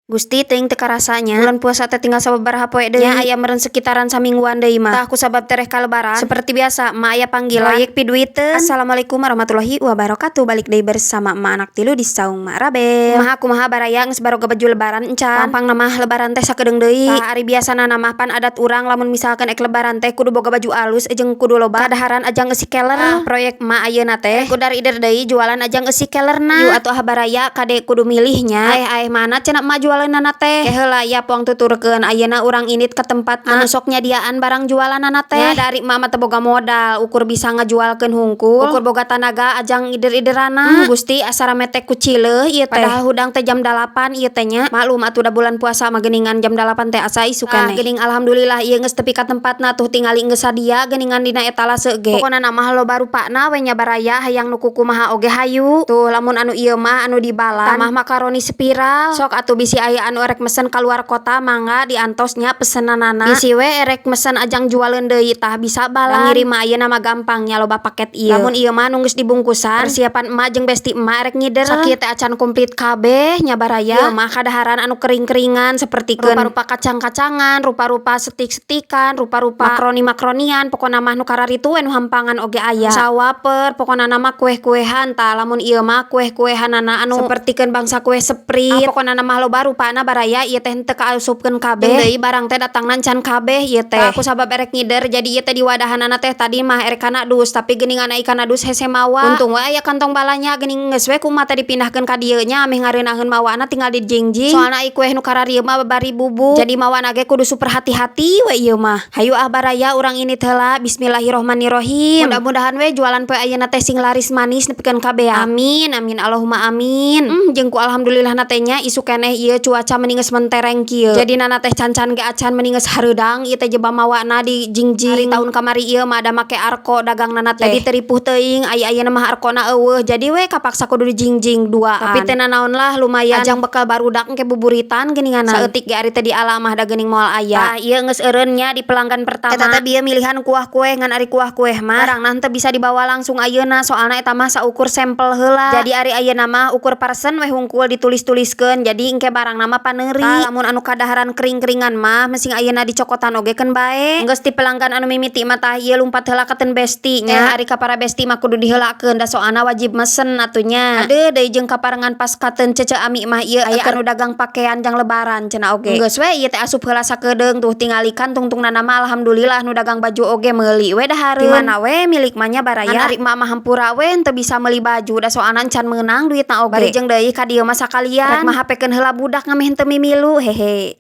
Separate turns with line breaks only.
Gusti teuing teu karasa nya. Bulan puasa teh tinggal sababaraha poe deui. Nya aya meureun sekitaran samingguan deui mah. Tah, ku sabab tereh ka Lebaran. Seperti biasa emak aya panggilan proyek piduiteun. Assalamualaikum warahmatullahi wabarakatuh. Balik deui bersama emak anak tilu di Saung Mak Rabel. Kumaha kumaha, baraya, geus baroga baju Lebaran encan? Pang-pangna mah Lebaran teh sakedeung deui. Tah, ari biasana mah pan adat urang lamun misalkan ek Lebaran teh kudu boga baju alus jeung kudu loba kadaharan ajang eusi keler. Tah, proyek emak ayeuna teh udar ider deui jualan ajang eusi kelerna. Yuk atuh ah, baraya, kade kudu milihnya. Aeh aeh, mana cenah emak jualeunana teh? Ke heula ya, pong tuturkeun. Ayeuna urang indit ka tempat anu sok nyadiaan barang jualanana teh. Nya dari emak mah teu boga modal, ukur bisa ngajualkeun hungkul, ukur boga tanaga ajang ider-iderana. Gusti, asa rame teh ku cileuh ieu teh. Padahal hudang teh jam 8 ieu teh nya. Maklum atuh, da bulan puasa mah geuningan jam 8 teh asa isuk keneh. Geuning alhamdulillah ieu geus tepi ka tempatna. Tuh, tingali geus sadia geuningan dina etalase ge. Pokona mah loba rupana we nya, baraya, hayang nu kukumaha oge hayu. Tuh, lamun anu ieu mah anu dibalan mah makaroni spiral. Sok atuh bisi aya anu erek mesen kaluar kota, mangga diantos nya pesenanana. Bisi we erek mesen ajang jualeun deui, tah bisa balan. Ngirim mah ayeuna mah gampang nya, loba paket ieu. Lamun ieu mah nu geus dibungkusan, persiapan emak jeung besti emak erek ngider. Sakieu teh acan komplit kabeh nya, baraya. Ieu mah kadaharan anu kering-keringan sapertikeun rupa-rupa kacang-kacangan, rupa-rupa setik-setikan, rupa-rupa makroni-makronian, pokona mah nu kararitu we, nu hampangan oge aya. Sawaper, pokona mah kueh-kuehan. Tah, lamun ieu mah kueh-kuehanana anu sapertikeun bangsa kue Sprite. Ah, pokona mah loba rupana, baraya, ieu teh henteu kaasupkeun kabeh. Jeung deui barang teh datangna can kabeh ieu teh. Ku sabab erek ngider, jadi ieu teh di wadahanana teh tadi mah erek kana dus, tapi geuningan ai kana dus hese mawa. Untung we aya kantong balanja, geuning geus we ku emak teh dipindahkeun ka dieu nya, ameh ngareunahkeun mawana tinggal dijingjing. Soalna ai kueh nu kararieu mah babari bubuk. Jadi mawana ge kudu super hati-hati we ieu mah. Hayu ah, baraya, urang indit heula. Bismillahirrohmanirrohim. Mudah-mudahan we jualan poe ayeuna teh sing laris manis nepikeun ka beak. Amin amin Allahumma amin. Jeung ku alhamdulillah na teh nya, isuk keneh ieu cuaca meni geus mentereng kieu. Jadi nana teh can-can ge acan meni geus hareudang ieu teh jeba mawana di jingjing. Ari taun kamari ieu mah ada make arko dagangnana teh. Jadi teu ripuh teuing, ai ayeuna mah arkona euweuh. Jadi we kapaksa kudu dijingjing duaan. Tapi teu nanaon lah, lumayan ajang bekal barudak engke buburitan geuningan. Saeutik ge ari teh diala mah da geuning moal aya. Tah, ieu geus eureun nya di pelanggan pertama. Eta teh bieu milihan kuah kue, ngan ari kuah kue mah barangna henteu bisa dibawa langsung ayeuna, soalna eta mah saukur sampel heula. Jadi ari ayeuna mah ukur parsen we hungkul ditulis-tuliskeun, jadi engke barangna mah paneuri. Tah, lamun anu kadaharan kering-keringan mah mesing ayeuna dicokotan oge keun bae. Geus ti pelanggan anu mimiti mah, tah ieu lumpat heula ka ten besti nya. Ari ka para besti mah kudu diheulakeun, da soalna wajib mesen atuh nya. Aduh, deui jeung kaparengan pas kateun Cece Ami mah ieu aya anu dagang pakean jang Lebaran cenah oge. Geus we ieu teh asup heula sakedeung. Tuh, tingali tungtungna mah alhamdulillah nu dagang baju oge meuli we dahareun. Di mana we milik mah nya, baraya. Ngan ari emak mah hampura we henteu bisa meuli baju, da soalna encan meunang duitna oge. Bari jeung deui ka dieu mah sakalian rek mahapekeun heula budak ngameh henteu mimilu, hehe.